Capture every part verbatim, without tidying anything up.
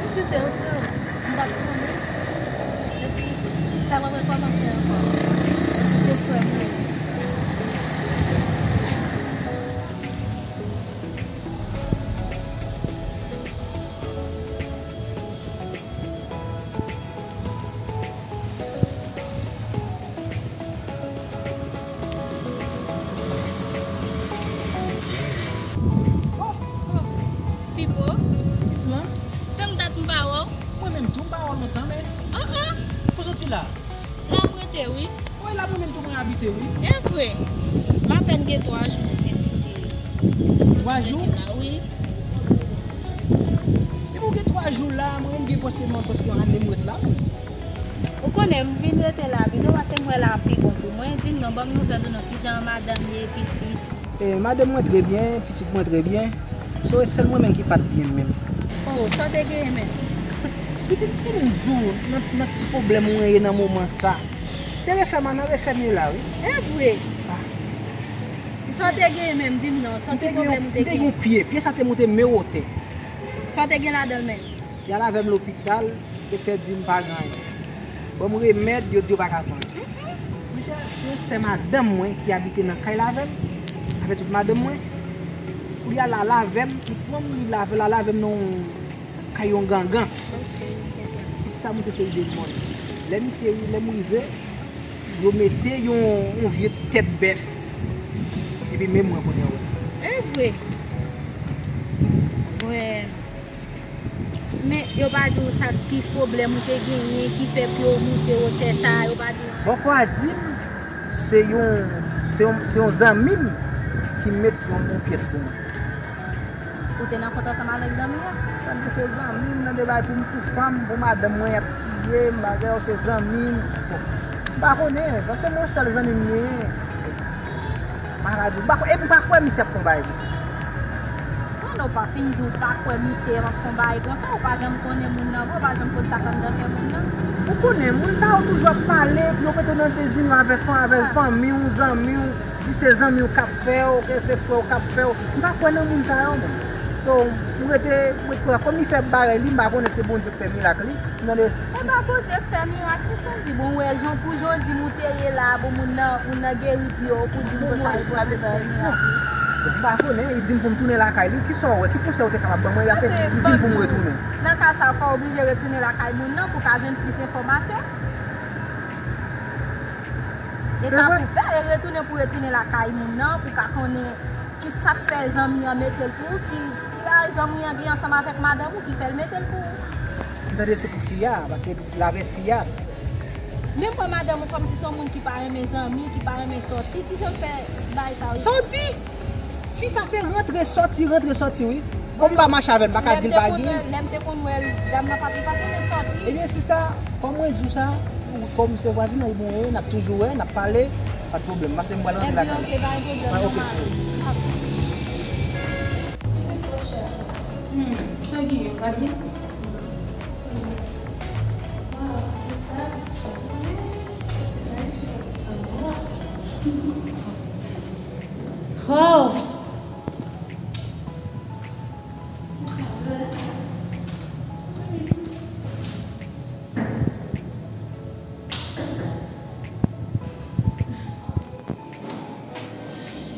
Eskize m, freo. M pa t konnen. Eskize. Sa w ap rekòmanse ankò. Se frè m ou ye. Pipo. Kisman? Tanm dat m pa wè w. Mwen menm tou, m pa wè w lontan, men. An, an. Ou soti la? La m rete, wi. Wi, la mwen menm tou mwen abite, wi. E vre? M apèn gen twa jou m te kite. Twa jou? Rete la, wi. Depi w gen twa jou la, mwen menm gen prèske, mwen prèske yon ane m ret la, mwen. Ou konnen, m vin rete la pito, paske m wè la ap pi bon pou mwen. Di m non, ban m nouvèl ou non, kijan madanm ye, pitit? E, madanm mwen trè byen, pitit mwen trè byen. So, e sèl mwen menm ki pa t byen menm. Oh, sa w te genyen menm? Pitit, si m di w nan, nan ki pwoblèm mwen ye nan moman sa, se refè m an nan refè m ye la, wi. E vre? Ah. Sa w te genyen menm, di m non, sa ki pwoblèm ou te genyen? M te gen yon pye, pye sa te monte men wotè. Sa w te gen ladan l menm? Y al avè m lopital, doktè di m pa gen anyen. Ban m remèd, yo di yo pa ka vann. Misye, se yon sè madanm mwen ki abite nan kay la avè m, avè tout madanm mwen. Pou li al la avè m, li pran m, li lave, la lave m nan yon kay yon gangan. Pitit sa monte sou li de mòn. Lè misye, lè m rive, yo mete yon, yon vye tèt bèf. Epi men mwen kounye a wè. E vre? Wè. Men yo pa di w sa ki pwoblèm ou te genyen ki fè pye w moute wotè sa a, yo pa di w. Bon, kwa di m, se yon, se yon, se yon zanmi m ki met yon, yon pyès pou mwen. Ou te nan kont ansanm avèk zanmi an? Tande se zanmi m nan de bagay pou m, pou fanm, pou madanm mwen y ap tiye m, bagay yo se zanmi m. Bon, m pa konnen, paske se yon sèl zanmi m genyen. Maladi, m pa kwè, epi m pa kwè misye ap fè yon bagay konsa. Bon, non, w pa fin di w pa kwè misye ap fè yon bagay konsa, ou pa janm konnen moun nan vre, ou pa janm konn sa k anndan kè moun nan. Ou konnen, moun sa yo toujou ap pale, epi yo mete w nan dezini avè fan, avè fanmi w, zanmi w, di se zanmi w k ap fè w, ke se frè w k ap fè w. M pa kwè nan moun sa yo, mwen. So, m rete, m rete konsa. Kòm li fè bagay li, m pa konnen se Bondye k fè mirak li. Tande, si. Papa Bondye k fè mirak li, sa di bon, wè jan pou jan w di m ou te ye la, bon, moun nan, moun nan geri di yo, pou di m konsa, Bondye k fè mirak li. Bon, m pa konnen, li di m pou m tounen lakay li, kisa w wè, ki konsèy ou te kapab ban mwen, paske li di m pou m retounen. Nan ka sa, fò w oblije retounen lakay moun nan pou w ka jwenn plis enfòmasyon. E sa pou fè, e retounen pou retounen lakay moun nan, pou w ka konnen ki sa k fè zanmi an mete l pou ou, ki, ki zanmi an gen ansanm avèk madanm ou ki fè l mete l pou ou. M tande se pou fi a, paske l avè fi a. Men m wè madanm ou kòmsi se yon moun ki pa renmen zanmi, ki pa renmen sòti, kijan l fè bay sa yo? Sòti? Fi sa se rantre sòti, rantre sòti, wi. Kòm m pa mache avè l, m pa ka di l pa gen. Lè m te konn wè l, dam nan pa t, li pa t renmen sòti. Ebyen, sista, kòm mwen di w sa, kòm se vwazinaj mwen ye, n ap toujou wè, n ap pale, pa t pwoblèm. Paske m pral rantre lakay mwen. Ebyen, ok, pa gen pwoblèm, nòmal. Hmm, sa gen, yo pa byen? Wow, sista. Oh!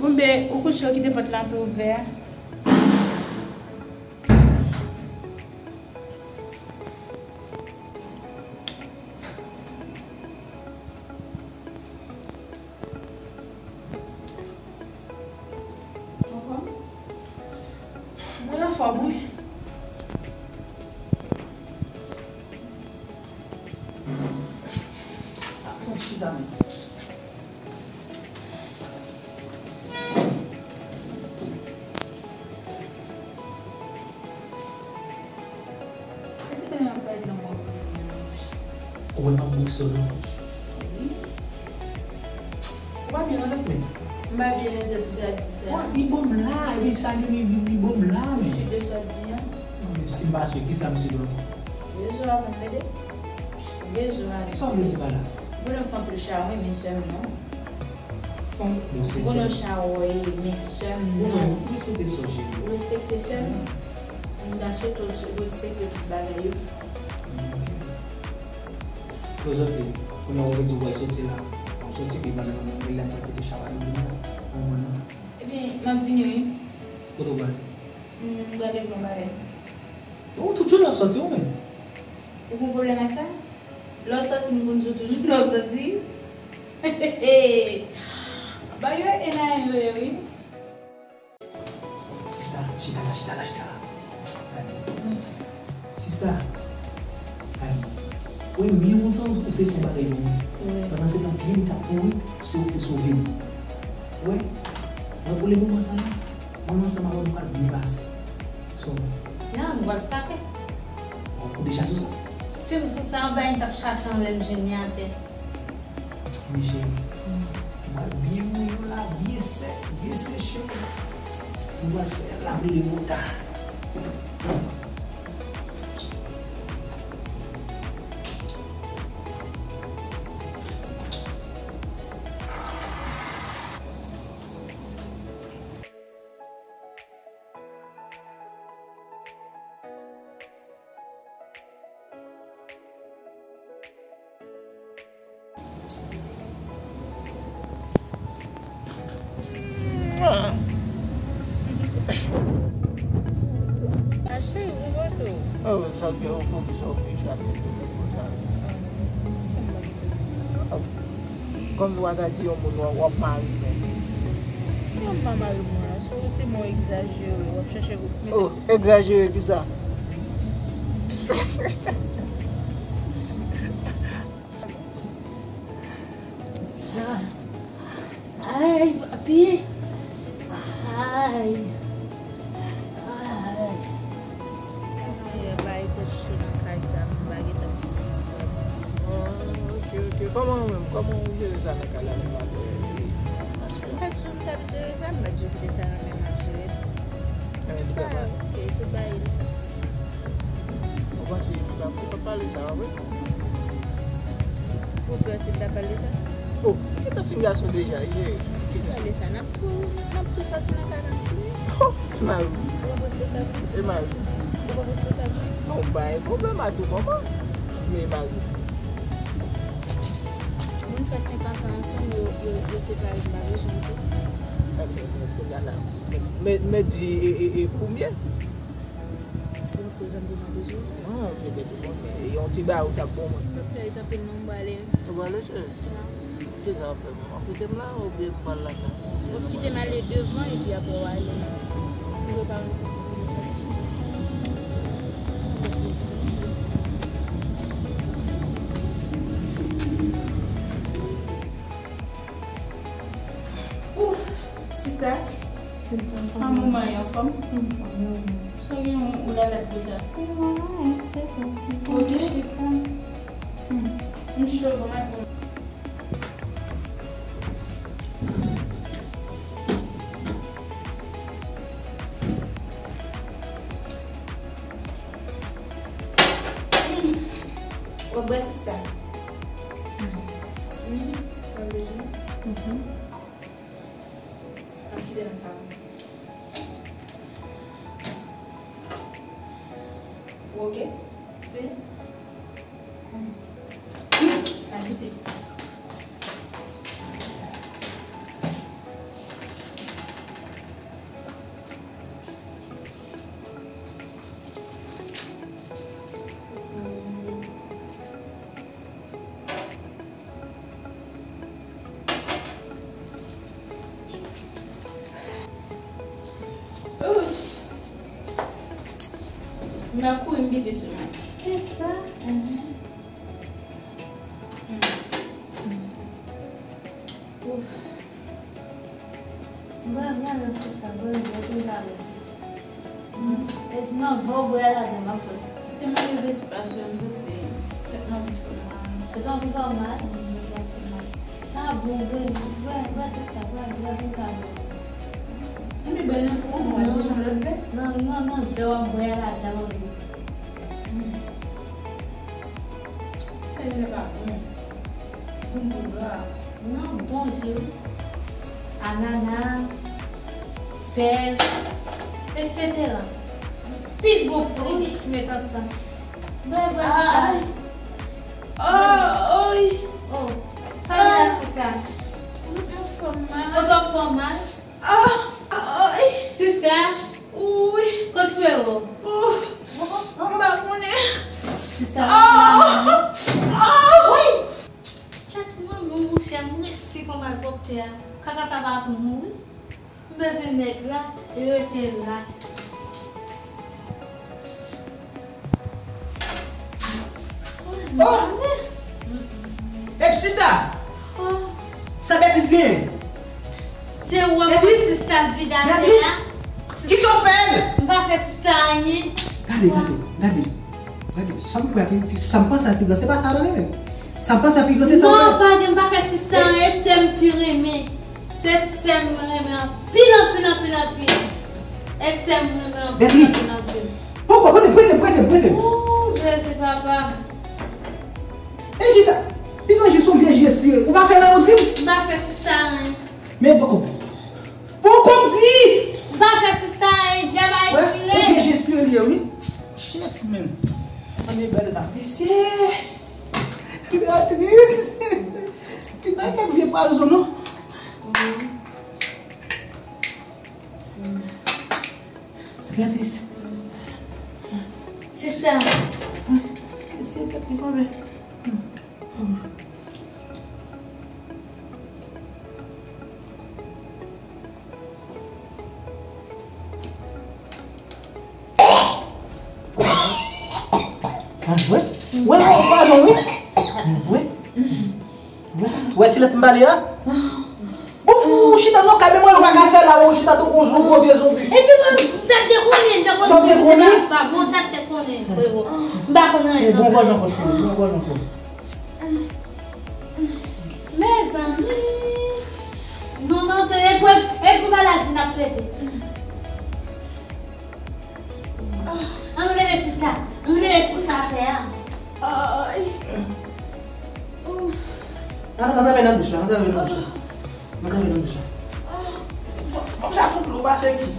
Bon, ben, ou kouche, ou kite pòt la tou ouvè. Anfòm? Mwen anfòm, wi. Ap fè yon chita, men. Ou wè m ap bokse w nan wouj. Wi. Ou pa byen nan tèt menm. M pa byen nan tèt ou ta di sa. Bon, li ban m la, epi sa li, li, li ban m la, men. Ou si de sa w di an? Non, men si m pa si, kisa m si de ankò? Rezon a konn mete. Rezon a. Kisa w vle di pa la? Moun nan fè anpil chawony, men sè m non. Bon, se sè m. Moun nan chawony, men sè m non. Ou respekte sè w, cheri. Ou respekte sè m. M ta swete w respekte tout bagay yo. Kozòt, kounye a ou vle di w pral soti la. W ap soti, epi pandan mwen menm la, m pral pote chabadou vini la. Ou konprann non? Ebyen, m ap vini wi. Kote w pral? M pral regle yon bagay. Ou tout jounen w ap soti ou menm? Ou gen pwoblèm ak sa? Lè w soti, m konn di w tout jounen w ap soti. Bagay yo e nan yo ye wi. Sista, chita la, chita la, chita la. Sista, ou wè, byen lontan ou te fè yon bagay pou mwen. Wi. Pandan se tan byen m t ap mouri, se ou ki te sove m. Ou wè, mwen pou le moman sa la, mwen ansanm avè w nou pral byen pase. Sa w wè? Non, nou pral frape. Ou deja sou sa? Si m sou sa, anba m t ap chache anlè m jwenn li atè. Men cheri, m pral byen mouye w la, byen sèk, byen seche w. Nou pral fè lapli de bota. A cheri, ou pote w. Oh, sa gen yon pwofesè ou vin chache konsa. Kòm nou pa ta di yon moun w ap mari menm. Non, m pa mari moun nan. Se, se mwen egzajere. W ap chache. Oh, egzajere kisa? Ay, papi. Ay. Ay. Ay, bay tèt cho nan kay sa, m pa gentan soti. Ah, ok, ok. Kòman ou menm? Kòman ou jere sa nan kay la, lè pa gen mache? M pa t di w m t ap jere sa, m pa t di w kite sa nan men m ap jere. Tout bagay ok, tout bagay li fasil. Ou panse li pa pou pale sa, wi? Ou pè si m ta pale sa? Oh, ou gentan fin gason deja, ye. Ki pale sa? N ap tou, n ap tou soti nan kay la, n ap tou. Oh, mari. Ou pa panse sa vre? E mari. Ou pa panse sa vre? Non, bay pwoblèm a tou moman. Men mari. Moun fè senkant an ansanm, yo, yo, yo separe, m pa bezwen tou. Ok, men kounye a la. Men, men, men di e, e, e kounye? Pou koze m pou mande sou. Ah, petèt ou konnen. E yon ti bagay ou t ap bon mwen. Pap fè tanpri non, m prale. Ou prale, cheri? Wi. Kisa w ap fè menm? W ap kite m la oubyen m pral lakay? W ap kite m ale devan epi apre w ale. M prepare yon ti sou. Ouf, sista. Sista, an moman e anfòm? Anfòm, wi. Sa gen yon ou lalat konsa? Non, se bon. Ok. Chita. Hmm. M cho, bon maten. Hmm. W ap bwè, sista? Wi, mwen bezwen. Mhm. Ap kite nan tab. Ou oke? Si. Ap kite. Ouf. Si m ap kouri, m pipi sou mwen. Kisa? Mhm. Ouf. Mwen, mwen nan sista, mwen, mwen, mwen, mwen, sista. Non, fò w bwè ladan, m ap bwè sista. Te mande despas yo, m santi tèt mwen anvi fè mal. Tèt anvi fè w mal? Wi, m santi mal. Sa bon, bwè, bwè, bwè sista, bwè, bwè pou m ka bwè. Anvi bwè nan pou mwen, m al chèche yon lòt vè. Non, non, non, vè w ap bwè a ladan, anvi. Hmm. Sa li pa bon. Pou m pou gra. Non, bon je wi. Anana, pèch, etsetera. Pil bon fri, met ansanm. Bwè, bwè, sista. Ay. Oh, oy. Oh, sa gen la, sista? Mwen fè mal. Ou twò fè mal? Ah, ay. Sista? Wi. Kot frè w? Oh, m pa konnen. Sista, oh, oh. Wi. Kèt manman, monchè, m resi pran malpwòpte a. Kaka sa pa pou mouri. M bezwen nèg la, li rete la. Oh! Epi sista! Oh. Sa Bètris genyen? Se ou an Bètris? Sista vid atè a. Bètris? Kisa w fè l? M pa fè sista anyen. Gade, gade, gade. Gade, sa m kwè, sa m panse a pi gran, se pa sa, tande menm. Sa m panse a pi gran, se sa w fè. Non, pa gen, m pa fè sista anyen, e sè m pi renmen. Se sè m mwen renmen anpil, anpil, anpil, anpil. E sè m mwen renmen anpil, Bètris, anpil, anpil. Poko, prete m, prete m, prete m, prete m. Ooh, Jezi papa. E ji sa, pi gran ji sou vye ji espire. Ou pa fè nan yon di m? M pa fè sista anyen. Men poko. Poko m di! M pa fè sista anyen, je pa espire. Ou vye ji espire li ye, wi. Shit, man. Tande bèl la, mesye. Bètris. Ki nan kèk vye pwazon, non? Bètris. Sista. Mesye, tèt li fòme. Ah, wè. Wè, wè, pardon, wi. Wè. Wè, wè, ti lèt m ba li a. Bon, fou, ou chita nan kay, men mwen, ou pa ka fè la, ou chita tou kon zon, gwo vye zonbi. Epi mwen, sa te konnen, m te konnen. Sa te konnen? Pa bon, sa te konnen, frero. M pa konnen anyen. Bon, bon, ankò, cheri, bon, bon, ankò. Mezanmi. Non, non, te, e pou, e pou maladi n ap trete. Ann leve sista. Ann leve sista atè a. Ay. Ouf. Ann, ann lave nan douch la, ann lave nan douch la. Ann lave nan douch la. Fòk sa fout lou pase ki.